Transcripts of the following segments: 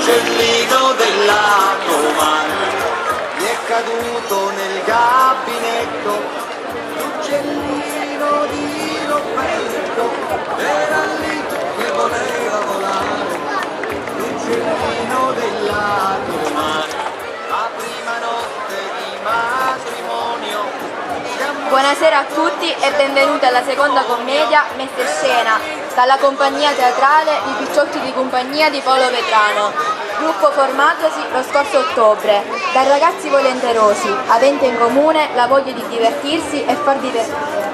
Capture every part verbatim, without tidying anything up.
L'uccellino della tua mano mi è caduto nel gabinetto, l'uccellino di Roberto era lì che voleva volare, l'uccellino della tua mano, la prima notte di matrimonio. Buonasera a tutti e benvenuti alla seconda commedia messa in scena dalla compagnia teatrale I picciotti di compagnia di Paolo Vetrano, gruppo formatosi lo scorso ottobre da ragazzi volenterosi, aventi in comune la voglia di divertirsi e far divertire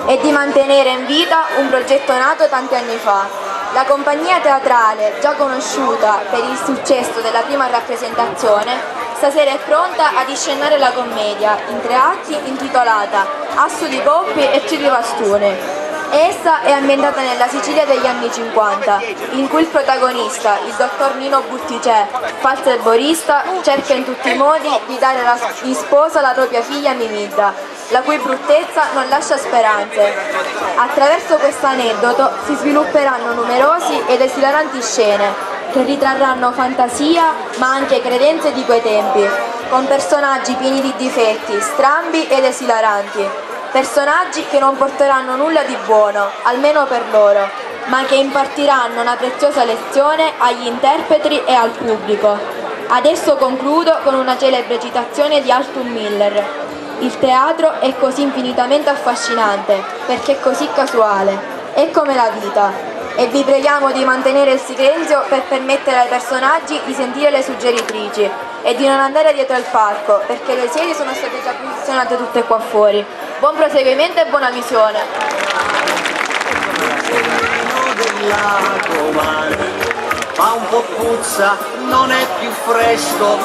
e di mantenere in vita un progetto nato tanti anni fa. La compagnia teatrale, già conosciuta per il successo della prima rappresentazione, stasera è pronta ad inscenare la commedia in tre atti intitolata Assu di Poppi e Tri di Vastuni. Essa è ambientata nella Sicilia degli anni cinquanta, in cui il protagonista, il dottor Nino Butticè, falso erborista, cerca in tutti i modi di dare la- in sposa la propria figlia Mimidda, la cui bruttezza non lascia speranze. Attraverso questo aneddoto si svilupperanno numerosi ed esilaranti scene che ritrarranno fantasia ma anche credenze di quei tempi, con personaggi pieni di difetti, strambi ed esilaranti, personaggi che non porteranno nulla di buono, almeno per loro, ma che impartiranno una preziosa lezione agli interpreti e al pubblico. Adesso concludo con una celebre citazione di Arthur Miller. Il teatro è così infinitamente affascinante, perché è così casuale. È come la vita. E vi preghiamo di mantenere il silenzio per permettere ai personaggi di sentire le suggeritrici e di non andare dietro il palco, perché le sedie sono state già posizionate tutte qua fuori. Buon proseguimento e buona visione! L'uccellino della tua mano fa un po' puzza, non è più fresco,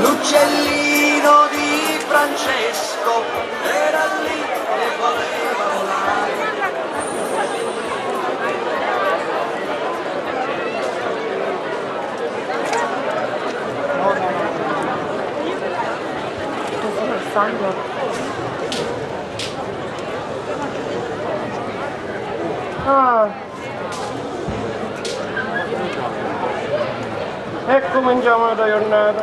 l'uccellino di Francesco era lì che voleva volare. Ah. E cuminciamo la giornata.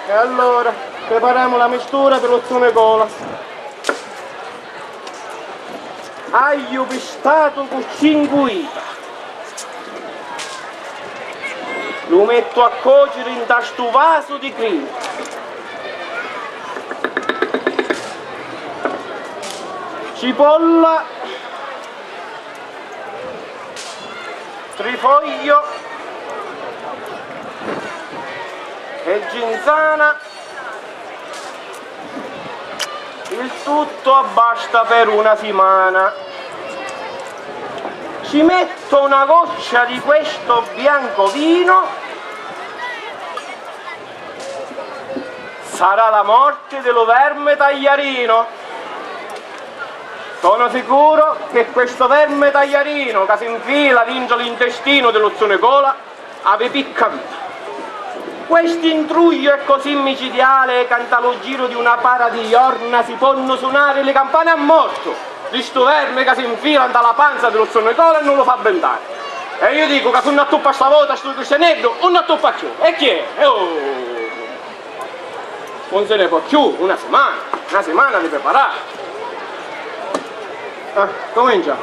E allora, prepariamo la mistura per lo zio Nicola. Agliu pistatu cu cincu ita. Lu mettu a cociri nta stu vasu di crinu. Cipolla, trifoglio e ginzana. Il tutto abbasta per una simana. Ci metto una goccia di questo bianco vino. Sarà la morte dello verme tagliarino. Sono sicuro che questo verme tagliarino che si infila dentro l'intestino dello zio Nicola avi picca vita. Quest'intruglio è così micidiale ca nta lu giru di una para di jorna si ponnu sunari li campani a mortu di stu vermi ca si nfila nta la panza di lu zio Nicola e nun lu fa abbintari. E iu dicu ca su nn'attuppa sta vota stu cristianeddu, nun nn'attuppa cchiù. E chi è? E oh! Nun si ne pò cchiù, una simana, una simana di preparari. Ah, comincia.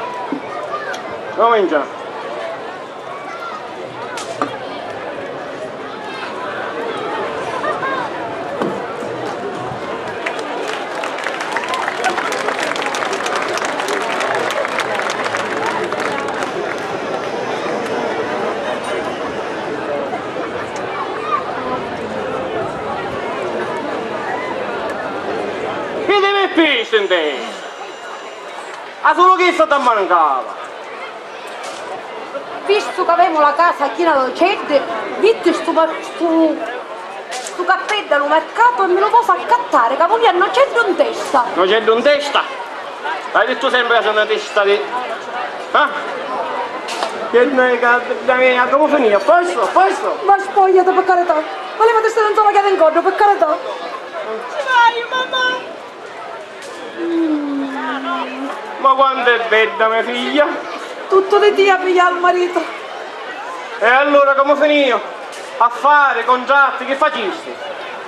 Comincia. Chi ti vitti, senti? A sulu chissa t'ammancava. Vistu ca avemu la casa china d'oceddi, vitti stu, stu, stu cappeddu a lu mercatu e mi lu vosi accattari ca vulia noceddu 'n testa. Noceddu 'n testa? L'hai dittu sempri ca sei na testa di... Ah? Che noi, ca, da me, a comu finì? A posto? A posto? Ma spogliati, per carità. Ma levati sta lenzola chi hai 'ncoddu, pi carità. Ci vaiu, mamma! Ma quantu è bedda me figlia! Tuttu di tia piglia lu maritu. E allura comu finìu? Affari, cuntratti, chi facisti?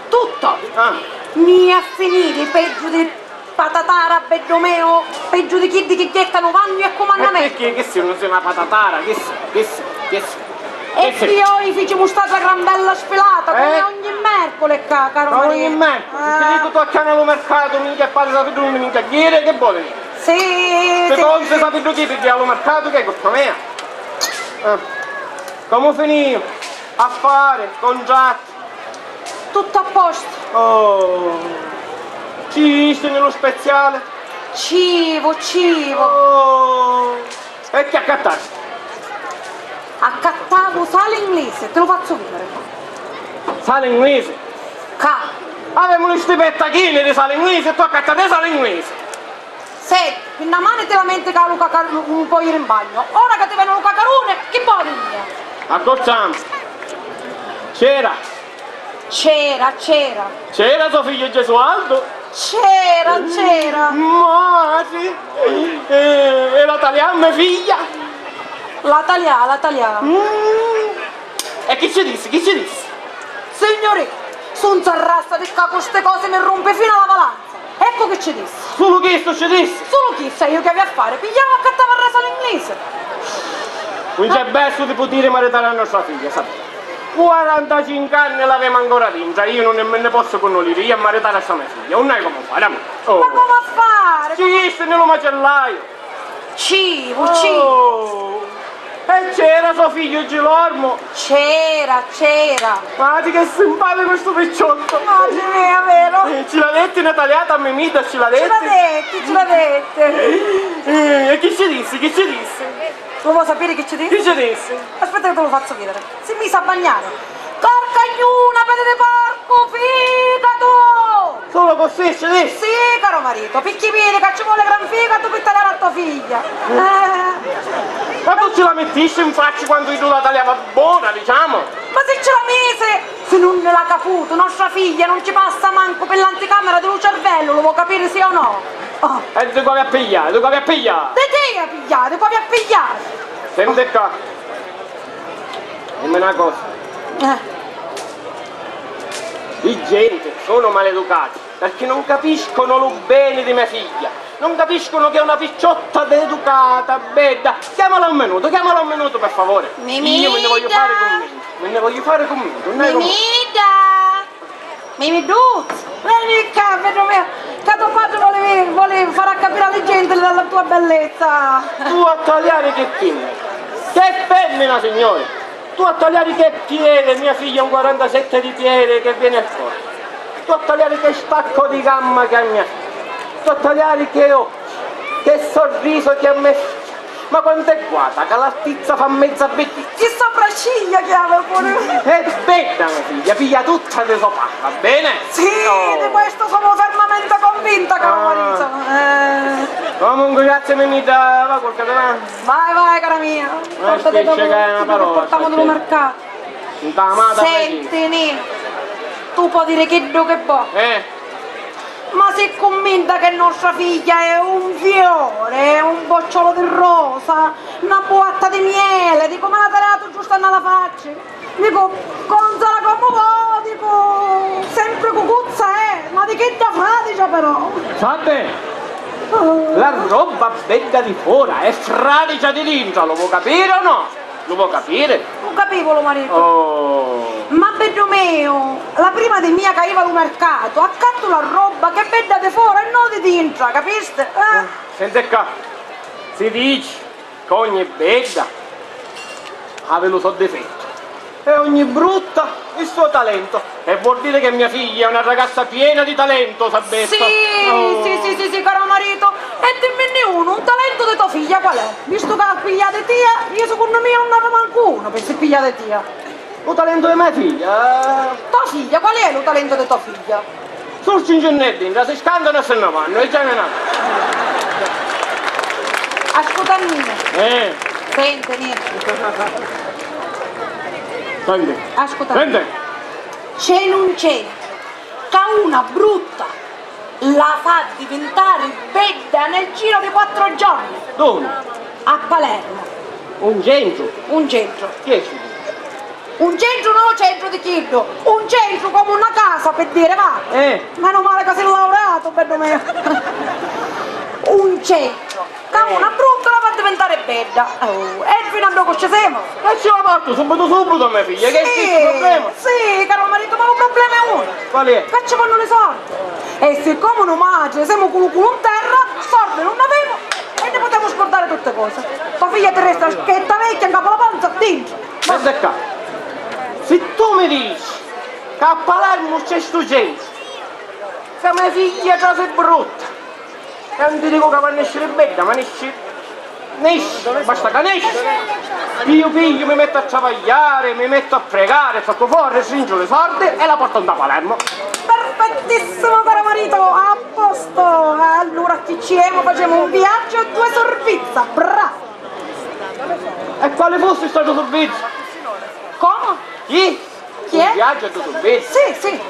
Tuttu! Ah. Mi a finiri peggiu di patatara, beddu meu, peggiu di chiddi chi jettanu vannu e cumannamenti. E picchì? Chi si, nun si na patatara? Chi si? Chi si? Chi si? E chi si? Poi ficimu statu a gran bella sfilata, come ogni merculi ccà, caru maritu. Ma ogni merculi? Eh. Chi dicu tu acchiana a lu mercatu, minchia, e pari sapiddu nun mi minchia ghiri, chi voli diri? Sì, sì. Secondi sapiddu chi, pigghia a lu mercatu, chi è colpa mia? Eh. Comu finìu? Affari, cuntratti. Tuttu a postu. Oh, ci jisti nni lu speziali? Ci jivu, ci jivu. Oh, e chi accattasti? Accattavu sali 'nglisi, ti lu fazzu vidiri. Sali 'nglisi? Ccà. Avemu li stipetta chini di sali 'nglisi e tu accattasti sali 'nglisi. Senti, pi na mani ti lamenti ca Luca Car-, nun pò jiri 'n bagnu. Ora ca ti veni Luca Caruni, chi voli diri? Accussì. C'era. C'era, c'era. C'era so figghiu Gesualdo? C'era, c'era. Matri! E, e la Talià, me figlia? La Talià, la Talià. Mm. E chi ci dissi, chi ci dissi? Signuri, sunza rassa di ccà cu sti cosi mi rumpi finu a la valanza. Eccu chi ci dissi. Sulu chistu ci dissi? Sulu chistu, e iu chi avia a fari? Pigliava e accattava arresa l'inglisi. Nun c'è versu di putiri maritari a nostra figlia, sapiti. Quarantacincu anni l'avemu ancora dintra, iu nun mi nni pozzu cunnuliri, iu a maritari a sta me figlia, nun haiu comu fari, amuri. Oh. Ma comu a fari? Ci jisti nni lu macellaiu. Civu, civu. Oh! E c'era so figghiu Gilormo? C'era, c'era. Matri, che simpaticu stu picciottu! Matri mia, veru? Eh, ci la detti na taliata a Mimita, ci la detti? Ci la detti, ci la detti. Eh, e chi ci dissi, chi ci dissi? Lu vo sapiri chi ci dissi? Chi ci dissi? Aspetta ca ti lu fazzu vidiri. Si misi a bagnari. Corcagnuna, pedi di porcu, figatu! Sulu così ci dissi? Sì, caru maritu, picchì vidi ca ci voli gran figatu pi taliari a to figlia. Eh. Ma tu ci la mittisti in facci quantu iddu la taliava bona, diciamo? Ma si ci la misi, si nun nni la caputu, nostra figlia nun ci passa mancu pi l'anticamera di lu cervellu, lu vo capiri sì o no? Oh. E di cu avi a pigliari, di cu avi a pigliari? Di chi avi a pigliari, di cu avi a pigliari? Senti ccà. Dimmi na cosa. Eh. Li genti sono maleducati perché non capiscono lu beni di me figlia, non capiscono che è una picciotta educata, bedda. Chiamala un minutu, chiamala un minutu, per favore. Io me ne voglio fare cummintu, me ne voglio fare cummintu, nun è comu. Mimita! Mimidduzzu, veni ccà, figghiu meu, ca to patri voli, voli fari capiri a li genti la, la tua bellezza. Tu a taliari chi tinni? Che femmina, signori! Tu a taliari che piede, mia figlia, un quarantasette di piede che viene fuori. Tu a taliari che spacco di gamba che ha mia figlia. Tu a taliari che occhi, che sorriso che ha me figlia. Ma quant'è guata ca l'artizza fa mezza biddizza! Chi sopracciglia chi havi puru! È bedda me figlia, piglia tutta di so parra, va bene? Sì, oh, di questo sono fermamente convinta, caro maritu. Eh. Comunque, grazie Mimita, va, curcati, va. Vai, vai, cara mia. Portati dopo, ci portiamo dal mercato. Senti, Nì, tu pò diri chiddu chi vo'. Eh. Ma si' cumminta che nostra figlia è un fiore, è un bocciolo di rosa, na buatta di miele, dicu, ma la taliatu giustu nna la facci? Dicu, conzola comu vo', dicu, sempri cucuzza è, ma di chidda fradicia però. Sabè, la robba bedda di fora è fradicia di dintra, lu vo' capiri o no? Lu vo' capiri? Lu capivu lu maritu. Oh. Ma beddu meu, la prima di mia ca jiva a lu mercatu, accattu la robba ch'è bedda di fora e no di dintra, capisti? Eh? Senti ccà, si dici ca ogni bedda havi lu so difettu e ogni brutta il suo talento. E vuol dire che mia figlia è una ragazza piena di talento, Sabetta. Sì, oh, sì, sì, sì, sì, caro maritu. E dimmini unu, un talento di to figlia qual è? Vistu ca a pigliati tia, io secunnu mia nun n'havi mancu unu pi si pigliati tia. Lu talento di me figlia? To figlia, qual è lu talento di to figlia? Surci un giornu e dintra, si scantanu e si nni vannu, e già ne n'hannu. Ascuta a mia. Eh. Senti, niente. Senti. Ascuta a mia. Senti. C'è un centru ca una brutta la fa divintari bedda nel giro di quattro giorni. Dunni? A Palermo. Un centru? Un centru. Chi è stu? Un centru, no centru di chiddu, un centru comu na casa, pi diri, va. Eh. Menu mali ca si laureatu, beddu miu. Un centru. Ca una brutta la fa divintari bedda. Oh, e finu a ddocu ci simu? E ci la portu subitu subitu a me figlia, chi è chistu problema? Sì, caru maritu, ma lu problema è unu. Quali è? Ca ci vonnu li sordi. E siccomu nu matri simu cu lu culu 'n terra, sordi nun n'avemu e ni putemu scurdari tutti cosi. To figlia ti resta schetta vecchia 'ncapu la panza dintru. Senti ccà, si tu mi dici ca a Palermu c'è stu centru, ca me figghia trasi brutta, e nun ti dicu ca va a nesciri bedda, ma nesci, nesci, basta ca nesci. Pigliu, pigliu, mi mettu a travagghiari, mi mettu a pregari, saccu fora, ristringiu li sordi e la portu nta Palermu. Perfettissimu, caru maritu, a postu. Allura chi ci emu? Facemu un viaggiu e due sorvizza, bravo. E quali fussi st'autru survizzu? Comu? Chi? Chi è? Un viaggiu e due survizzi? Sì, sì,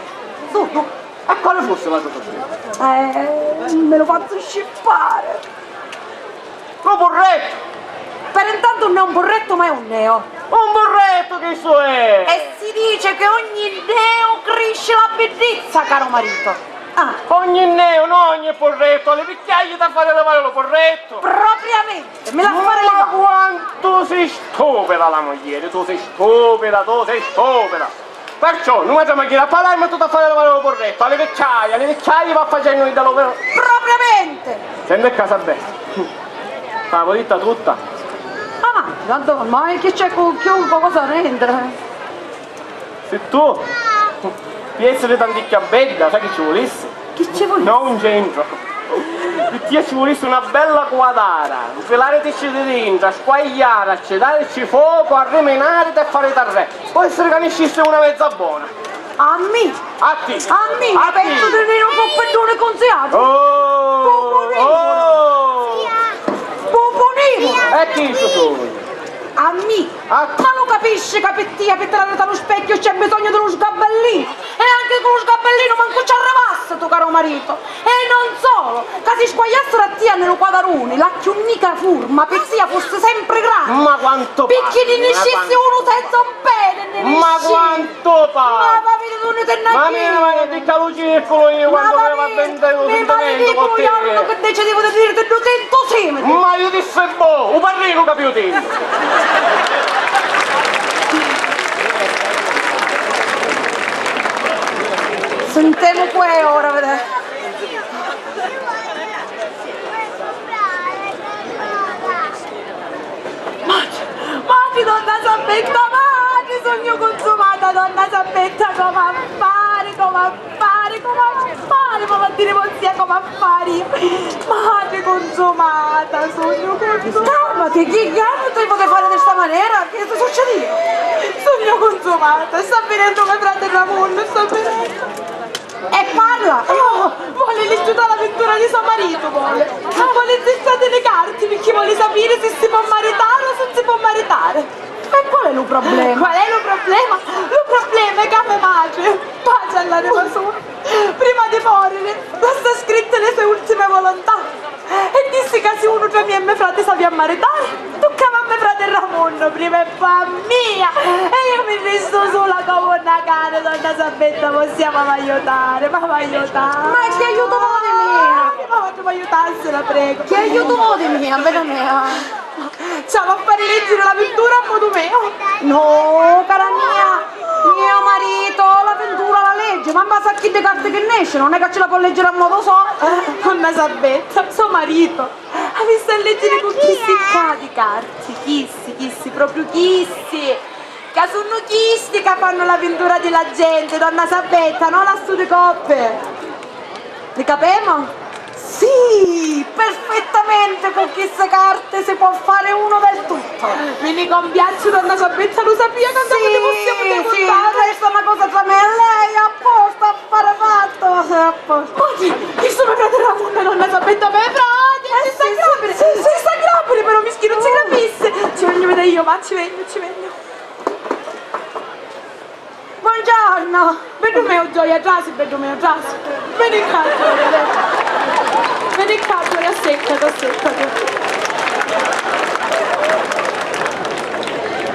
tu, tu. E quali fussi l'atru survizzu? Eh, mi lu fazzu scippari. Lu purrettu! Per intantu nun è un purrettu, ma è un neo. Un purrettu chistu è! E si dice che ogni neo crisce la biddizza, caro marito. Ah. Ogni neo, no ogni purrettu, a li vicchiaji t'ha fari livari lu purrettu! Propriamente! Mi l'ha fari livari! Ma quantu si stupida la muglieri, tu si stupida, tu si stupida! Perciò, nu matri a jiri a Palermu e tu t'ha fari livari lu purrettu, a li vicchiaji, a li vicchiaji va facennu idda lu purrettu. Propriamente! Senti ccà, Sabè, t'avi ditta tutta? Ah, ma tantu ormai chi c'è cu chiunque cosa c'entra? Si tu pi essiri tanticchia bedda, sai chi ci vulissi? Chi ci vulissi? No un centru. Pi tia ci vulissi una bella cuatara, nfilaritici di dintra, squagliara, accidarici focu, arriminariti e fariti arrè. Pò essiri ca niscissi una mezza bona. A mi? A ti! A mi! A ti! Pezzu di ninu puppidduni cunziatu! Oh! Pupu ninu! Oh! Pupu ninu! E chi sugnu? A mi! Ah. Ma lu capisci ca pi tia, pi tirari nta lu specchiu, c'è bisognu di lu sgabellinu? E anchi cu lu sgabellinu mancu ci arrivassitu, caru maritu! E non solo, ca si squagliassiru a tia nni lu quadaruni, la chiù nica furma pi tia fussi sempri grandi! Ma quantu parri! Picchì nni niscissi unu senza un pedi, nni niscissi! Ma quantu parri! Ma vaviri dunni ti nna jiri! Ma mi, ma mi, ti ca lu circulu iu quantu mi va ben. Mi maledicunu lu jornu chi decidivu di diriti ducentu simiti! Ma iu dissi bo, u parrinu capiu tinu! Sintemu cu è ora, vedè. Matri, matri, donna Sabetta, matri, sugnu cunzumata, donna Sabetta, comu a fari, comu a fari, comu a fari, ma va a diri vossia comu a fari. Matri cunzumata, sugnu cunzumata. Calmati, chi, calmati, non ti puoi fare di sta maniera, che sta succedendo? Sugnu cunzumata, sta vinennu me frati Ramunnu, sta vinennu. E parla! Oh, voli ligghiutà la vintura di so maritu, voli. Voli zistati li carti, picchì voli sapiri si si pò maritari o si nun si pò maritari. E qual è lu problema? Qual è lu problema? Lu problema è ca me matri, paci all'anima sua, prima di moriri, lassa scritti li so ultimi volontà e dissi ca si unu tra mia e me frati s'avia a maritari, tuccava a me frati Ramunnu prima e poi a mia, e iu mi ristu sula comu na cani, donna Sabetta, vossia m'havi a aiutari, m'havi a aiutari. Ma chi aiutu voli mia? Ah, chi m'aiutassi, la pregu. Chi aiutu voli mia, vita mia? Ci havi a fari leggiri la vintura a modu meu. No, cara mia, mio marito la vintura la leggi, ma in base a chiddi carti chi nescinu, non è ca ci la pò leggiri a modu so. Donna Sabetta, so marito avissi a leggiri cu chissi ccà di carti, chissi, chissi, propriu chissi, ca sunnu chisti ca fannu la vintura di la genti, donna Sabetta, no la stu di coppi. Li capemu? Sì, perfettamente, cu chissi carti si pò fari unu del tutto. Mi ni compiacciu, donna Sabetta, lu sapia ca nta sì, sì, resta una cosa tra me e lei, a posto, affare fatto, a posto. Oddio, chistu me frati Ramunnu, donna Sabetta, me frati, eh, si sta sì, grapiri, sì, sì, si sta grapiri, però mischinu, ci grapissi. Ci vegnu, vede io, ma ci vegnu, ci vegnu. Buongiorno, Beddu meu, gioia, trasi, beddu meu, trasi. Veni ccà, gioia, veni. Veni ccà, gioia, assettati, assettati.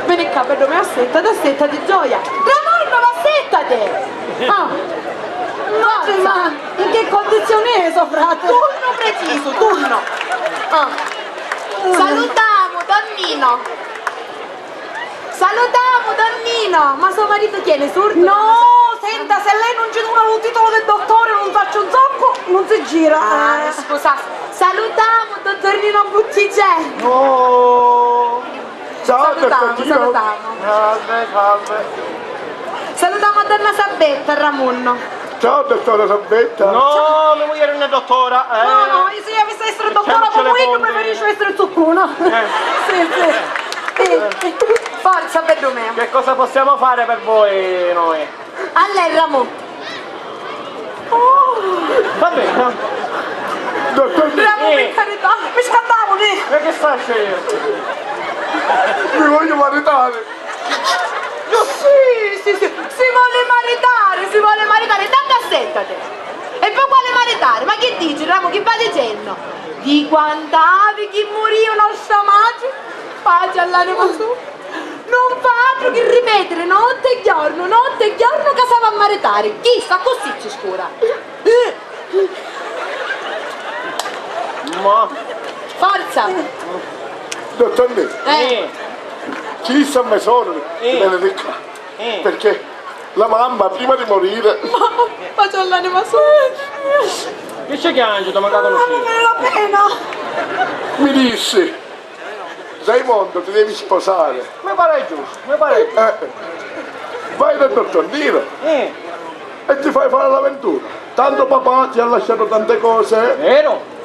Veni ccà, beddu meu, assettati, assettati, gioia. Ramunnu, assettati! Ah. Matri, ma in chi cundizioni è so frati? Tunnu precisu, tunnu. Ah. Salutamu, don Nino. Salutamu, don Nino! Ma so maritu chi è, surdu? No, senta, se lei non ci dona lu titolo di dottore, non sacciu zoccu, non si gira. Ah, mi scusassi. Salutamu, dottor Nino Butticè. No. Ciao, salutamu, dottor Nino. Salutamu. Salve, salve. Salutamu a donna Sabetta, Ramunno. Ciao, dottora Sabetta. No, me muglieri non è dottora, eh. No, no, io se io avessi essere dottora, comunque io preferisco essere zuccuna. Eh. Sì, sì. Sì, sì. Forza, beddu meu. Che cosa possiamo fare per voi noi? Allè, Ramù. Oh. Va bene. Dottor Ramù, eh, per carità, mi scaldavo lì. Ma che sta scegliendo? Mi voglio maritare. Sì, sì, sì, si vole maritari, si vole maritari, intantu assettati. E po' quale maritari? Ma chi dici, Ramu, chi va dicennu? Di quant'havi chi murìu nostra matri, paci all'anima sua, non fa altru chi ripetiri notti e jornu, notti e jornu ca s'havi a maritari. Chista accussì ci scura. Ma forza! Dottor Nì, eh, ci disse a me sorella di venire qua, eh, perché la mamma prima di morire... Ma, ma c'è l'anima sua. Che c'è che Angelo, ma... Mamma mia, la pena! Mi disse: Raimondo, ti devi sposare. Mi pare giusto, mi pare giusto. Eh, vai dal dottor Nino, eh, e ti fai fare l'avventura. Tanto papà ti ha lasciato tante cose, eh. Vero?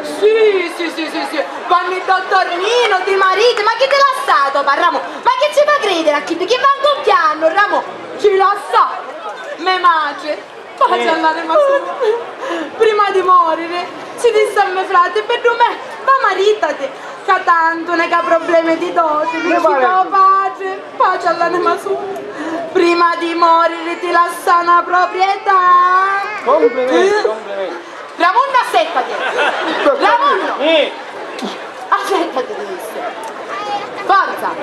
Sì, sì, sì, sì, sì. Quannu il dottor Nino ti mariti, ma chi ti lassà to parramu? Ma chi ci fa credere a chiddi chi va ncumpiannu, Ramu? Ci lassà me matri. Paci all'anima sua. Prima di moriri, ci dissi a me frati: Beddu me, va maritati, ca tantu nega problemi di doti, mi dici to patri, paci all'anima sua. Prima di moriri ti lassà na proprietà. Complimenti, complimenti. Ramunnu, assettati. Ramunnu. Eh. Assettati, ti dissi. Forza.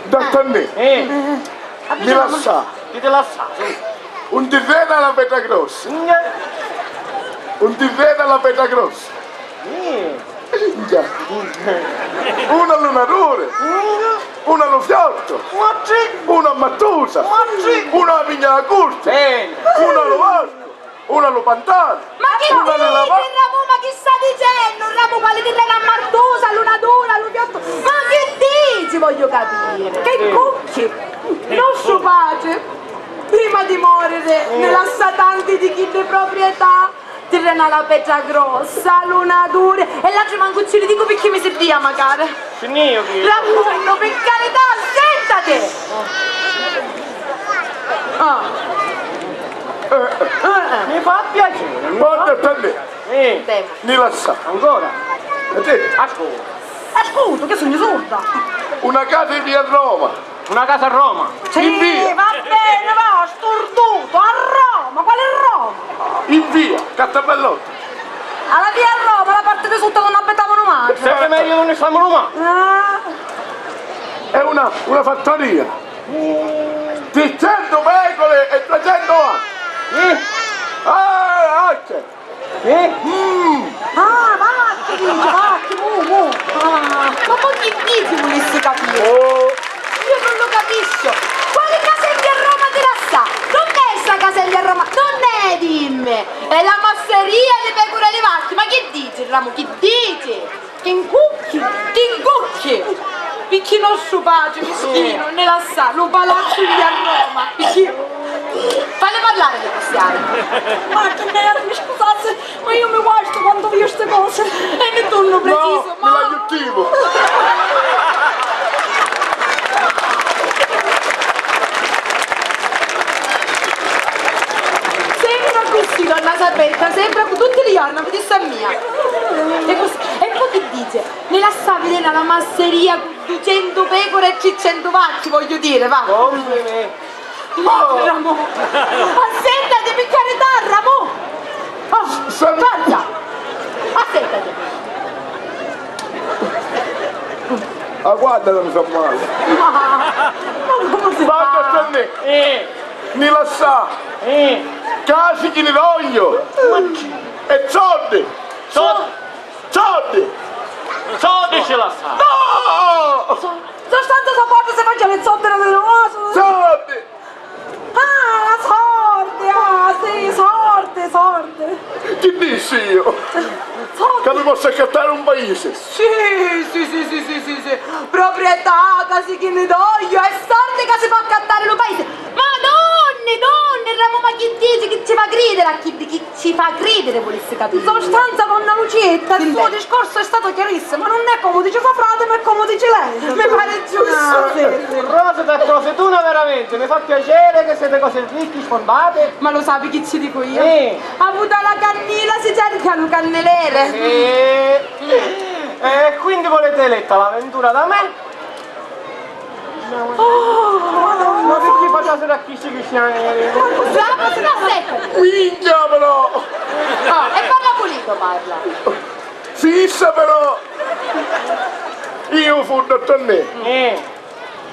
Dottor Nì. Eh. Mi lassà. Chi ti lassà? Un tirrenu a la Petra Grossa. Un tirrenu a la Petra Grossa. Minchia. Uno a lu Naruri. Uno a lu Fiottu. Uno a Mattusa. Uno a Pigna Curta. Uno a lu Vascu. Uno a lu Pantanu. Ma chi dici, Ramu? Ma chi sta dicennu, Ramu? Quali tirrenu a Martusa, a lu Naruri, a lu Fiottu? Ma chi dici, voglio capire? Che cucchi! Nostru patri, prima di moriri, ne lassà tanti di chiddi proprietà. Tirrenu a la Petra Grossa, a lu Naruri, e l'atri mancu ci li dicu picchì mi si dìa macari. Finìu chi? Ramunnu, pi carità, assettati! Ah. Eh, eh. Mi fa piaciri, mi fa... Guarda, sta lì. Eh. Ni lassà. Ancora? E ti? Ascolta. Ascoltu, che sugnu surda. Una casa in via Roma. Una casa a Roma. Sì, in via. Va bene, va, sturdutu, a Roma, quale Roma? In via Catabellotto. Alla via Roma, la parte di sotto non abitavano mai. Sempre meglio non ne stavano mai. Ah. È una, una fattoria. Trecento pecore e trecento vacche. Eh? Ah, vacche. Eh? Mm. Ah, vacchi, dici, vacchi, mu, mu. Ah, ma po' chi dici vulissi capiri? Oh. Io non lo capisco. Quali caselli a Roma ti lassà? Dov'è sta caselli a Roma? Dov'è, dimmi? È la masseria di pecure e di vacchi. Ma chi dici, Ramu? Chi dici? Ti ncucchi! Ti ncucchi! Picchì nostru patri mischinu ni lassà lu palazzu di a Roma, picchì... Falli parlare li cristiani! Marta, mi scusassi, ma io mi guastu quantu viju sti cosi. E mi tunnu precisu, no, ma mi l'aiutivu! Sempre accussì, donna Sabetta, sempre accu-, tutti li jorna, mi dissi a mia. E così, e po' chi dice? Mi lassà vidiri na masseria cu ducentu pecuri e tricentu vacchi, vogghiu diri, va. Complimenti. Ramò! Assettati, pi carità, Ramò! Ah, forza! Assettati! Ah, guarda ca mi fa mali! Ma, ma comu si fa? Guarda, Tannè! Eh! Mi lassa! Eh! Casi chi ni voglio! Ma chi? E soddi! Soddi! Soddi! Soddi ci lassa! No! So-, so stanza so porta se mangia le zotte, non le... Soddi! Ah, la sordi, ah, sì, sordi, sordi. Chi dissi io? Sordi. Ca mi posso accattare un paese? Sì, sì, sì, sì, sì, sì, sì. Proprietà ca si chi ni doglio, e sordi ca si pò accattare lu paese. Ma donni, donni, Ramò, ma chi dici, chi ci fa cridere a chiddi chi ci fa cridere, vulissi capiri. Sostanza, donna Lucietta, il suo discorso è stato chiarissimo, non è comu dice suo frate, ma è comu dice lei. Mi pare giusto. Ah, sì, sì. Rosa da Crosetuna, veramente, mi fa piacere che siete così ricchi, sfondati. Ma lo sapi chi ci dico io? Eh. Avuta la cannila si cerca lu cannelere. Eh. E quindi volete eletta l'avventura da me? Oh, ma picchì facciu sulu a chisti cristiani? Bravo, stasera! Minchia, però! Ah, e parla pulito, parla. Fissa, però! Io fu, dottor Nè. Eh.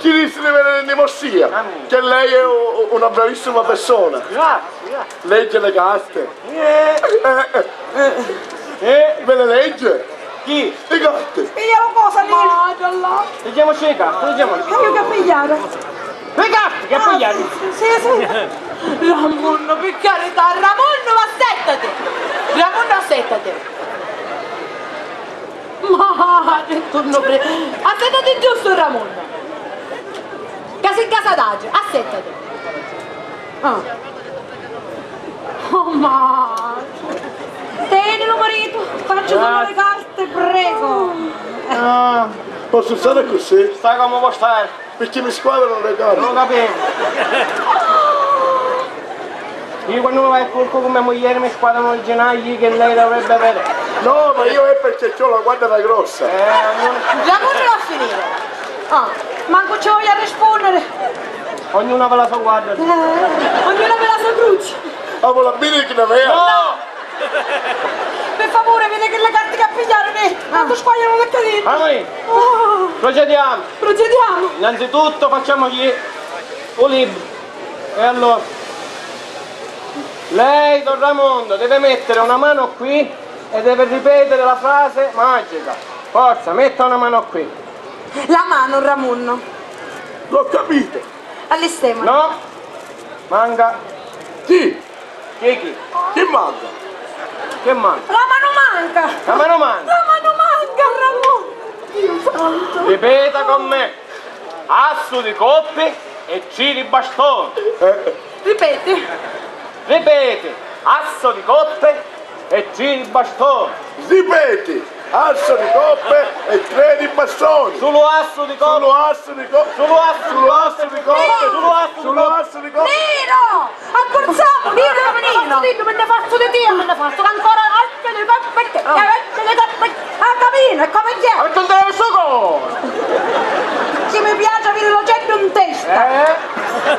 Ci dissi di venire in dimossia, che lei è u-, una bravissima persona. Grazie, grazie. Legge le carte. Eh. Eh, eh. Eh. Ve le legge? Chi? I gatti! Piglialu cosa, Nino? Madonna! Leggiamoci le carte, leggiamoci. E io che pigliare? Le carte, che pigliare? Sì, sì, sì. Ramunno, pi carità, Ramunno, ma assettati! Ramunno, assettati! Ma che turno pre-, assettati giusto, Ramunno! Ca si in casa d'agio, assettati! Ah. Oh, ma... Teni lu maritu, facciu sulu le carte, prego. Ah, posso stare così? Sta comu vuoi stare. Perché mi squadrano le carte. Non lo capivo. Io quando mi vai a curcu con mia moglie mi squadrano le genaglie che lei dovrebbe avere. No, ma io è perché c'ho la guardia da grossa. Eh, non... Già, come va a finire? Ah, manco ci voglio rispondere. Ognuna ve la so guarda. Eh, ognuna ve la so cruci. Ah, vuole bene che ne aveva? No! Pi favuri, vidi chilli carti ca pigghiaru, mi tantu squaglianu li cadini. Amui! Oh. Procediamo! Procediamo! Innanzitutto facciamogli un libro. E allora? Lei, don Ramondo, deve mettere una mano qui e deve ripetere la frase magica. Forza, metta una mano qui. La manu, Ramunnu. L'ho capito. Allistemu. No. Manca. Chi? Chi, chi? Chi manca? Chi manca? La manu manca! La manu manca! La manu manca, Ramunnu! Dio santo! Ripeta con me. Assu di coppi e tri di bastoni. Eh. Ripeti. Ripeti. Assu di coppi e tri di bastoni. Ripeti. Assu di coppi e tri di bastoni. Sulu assu di coppi. Sulu assu di coppi. Sulu assu di coppi. Sulu assu di coppi. Sulu assu di coppi. Nino! Accurzemu, Nino, Nino! Mi ne fazzu di tia, mi ne fazzu, ancora, eh, le coppi, eh, le coppi, ah, capito, e come che è? Avete un televisore? Chi mi piace avere l'oggetto in testa! Eh?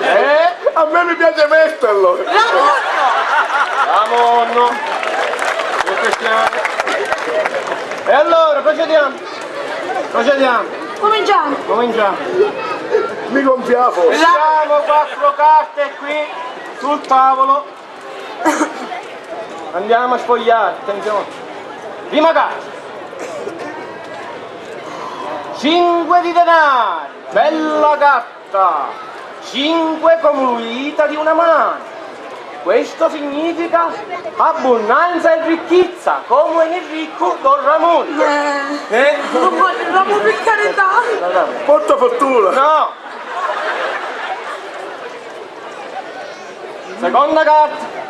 Eh? A me mi piace metterlo! Ramonno! Ramonno! E allora, procediamo! Procediamo! Cominciamo! Cominciamo! Mi gonfia la fossa! Abbiamo quattro carte qui sul tavolo. Andiamo a sfogliare, attenzione. Prima carta. Cinque di denari, bella carta. Cinque come l'unità di una mano. Questo significa abbondanza e ricchezza, come è ricco Don Ramon. Eh. Eh? Don Ramon, per carità. Porta fortuna. No. Seconda carta.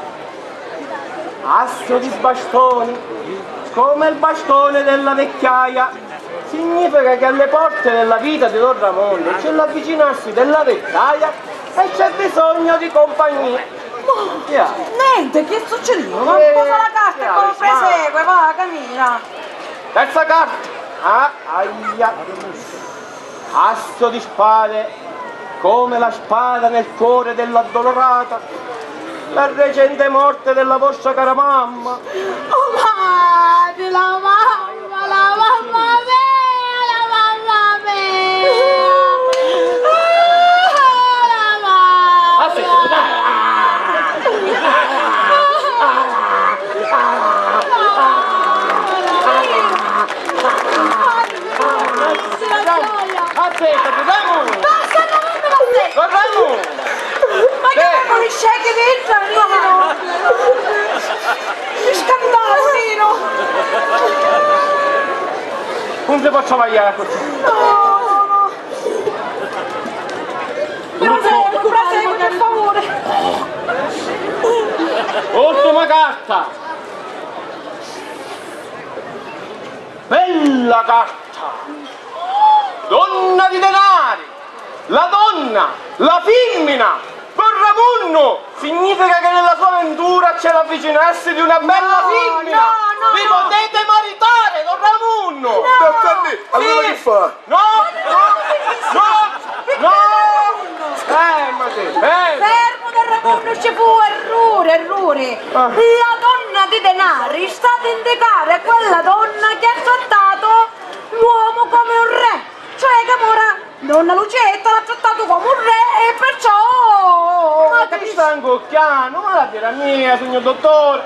Asso di bastoni, come il bastone della vecchiaia. Significa che alle porte della vita di Don Ramondo c'è l'avvicinarsi della vecchiaia e c'è bisogno di compagnia. Ma nenti, chi succedìu? Ma cosa la carta e poi presegue, va, camina. Terza carta. Ah, aia. Asso di spade. Come la spada nel cuore dell'addolorata, la recente morte della vostra cara mamma. Oh, madre, la mamma, la mamma mia, la mamma mia. Ah, la mamma. Aspetta, dai. Aspetta, dai. Basta, no, no, no, no. Tornamu! Ma che vuoi, scegli dentro, Nino? Che scandalo, Nino! Non si può travagliare così. No, no, no. Prosegui, prosegui, per favore. Ultima carta. Bella carta. Donna di denari. La donna, la fimmina, don Ramunnu, significa che nella sua ventura c'è l'avvicinarsi di una bella fimmina. No, no, no. Vi potete maritare, don Ramunnu. No. Don Ramunnu, allora che fa? No, no, no, no. Fermati, fermati. Fermu, don Ramunnu, ci fu erruri, erruri. Ah. La donna di denari sta ad indicare quella donna che ha trattato l'uomo come un re, cioè che ora Donna Lucietta l'ha trattato come un re e perciò... Ma ti sta 'ncucchiannu, ma la dira mia, signor dottore.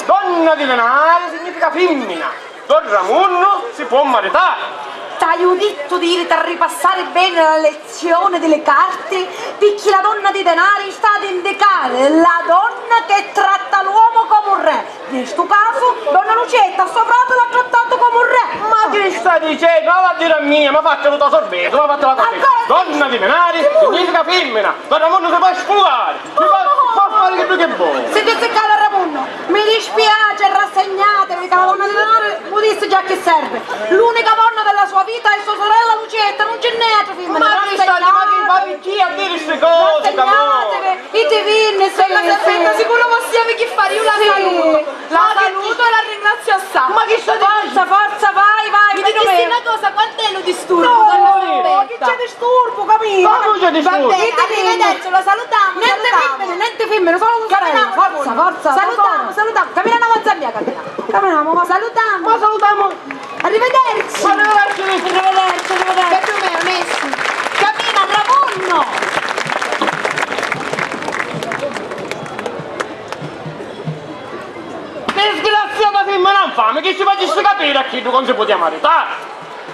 Donna di denari significa fimmina. Don Ramunnu si può maritare. T'haiu dittu di iriti a ripassari beni la lezione di li carti, picchì la donna di denari sta ad indicare la donna che tratta l'uomo come un re. Nni stu casu, donna Lucietta, so frati l'ha trattatu comu un re! Ma chi sta dicennu? Ma va a diri a mia, ma fattelu tu sorvetu, ma fattela tu. Ancora donna di denari significa fimmina! Don Ramunnu si pò sfugari! Si pò, pò fari chiddu chi voli! Sintiti ccà, don Ramunnu, mi dispiaci e rassegnatevi ca la donna di denari vu dissi già chi servi. L'unica donna della sua vita è sua sorella Lucietta, non ci n'è altra fimmina. Ma chi sta, ma chi, ma chi a diri sti cosi, rassegnatevi! Iti vinni, sì, sì. Aspetta, aspetta, sicuru possiamo chi fari? Io la saluto. La saluto e la ringrazio assai. Ma chi sta dicennu? Forza, forza, vai, vai. Mi dici una cosa, quant'è lu disturbu? No, chi c'è disturbu, capito? Ma non c'è disturbu. Va bene, arrivederci, lo salutiamo, nenti fimmini, nenti fimmini, solo tu. Forza, forza. Salutiamo, salutiamo. Caminamu avanti a mia, caminamu. Caminamu, ma salutiamo. Ma salutiamo. Arrivederci! Arrivederci, arrivederci, arrivederci! Che tu mi hai messo? Cammina, Ramunno! Disgraziata fimmina infame, chi ci facissi capiri a chiddu ca non si putia maritari?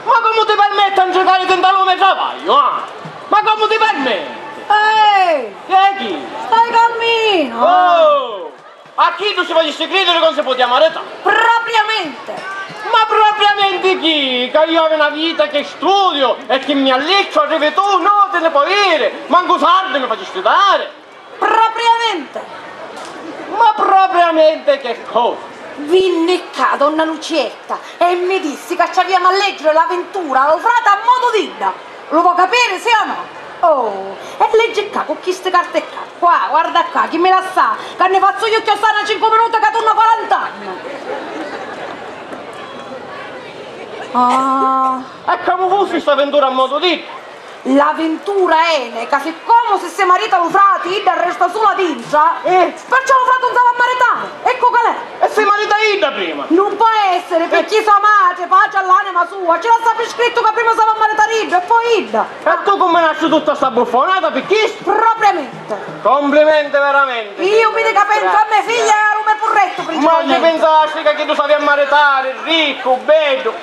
Ma comu ti permetti a ntricari dintra lu me travagliu, ah? Ma comu ti permetti? Ehi! Chi è chi? Stai calmino! Oh! A chiddu ci facissi cridiri ca non si putia maritari? Propriamente! Ma propriamente chi? Ca io havi na vita chi studiu e chi mi allicciu, arrivi tu, no ti ni pò iri, mancu sardi mi facisti dari! Propriamente! Ma propriamente che cosa? Vinni ccà donna Lucietta e mi dissi ca ci aviamu a leggiri l'avventura a lu frati a modu d'idda! Lu vo' capiri, sì o no? Oh, e leggi ccà cu chisti carti ccà. Qua, guarda ccà, chi mi lassa, ca nni fazzu iu cchiòssai na cincu minuti ca tunnu quarant'anni. Ah. E comu fussi sta vintura a modu di? La vintura ene ca siccomu si si marita lu frati, idda resta sula dintra, eh, perciò lu frati 'un s'ava a maritari. Eccu qual è. E si marita idda prima! Nun pò essiri, picchì sua matri, paci all'anima sua, ci lassa pi scrittu ca prima s'ava a maritari iddu e poi idda! E tu cumminasti tutta sta buffonata pi chistu? Propriamente! Complimenti veramenti! Iu vidi ca pensu a me figlia e a lu me purrettu principalmenti! Ma chi pinsasti ca chiddu s'avia a maritari, riccu, beddu?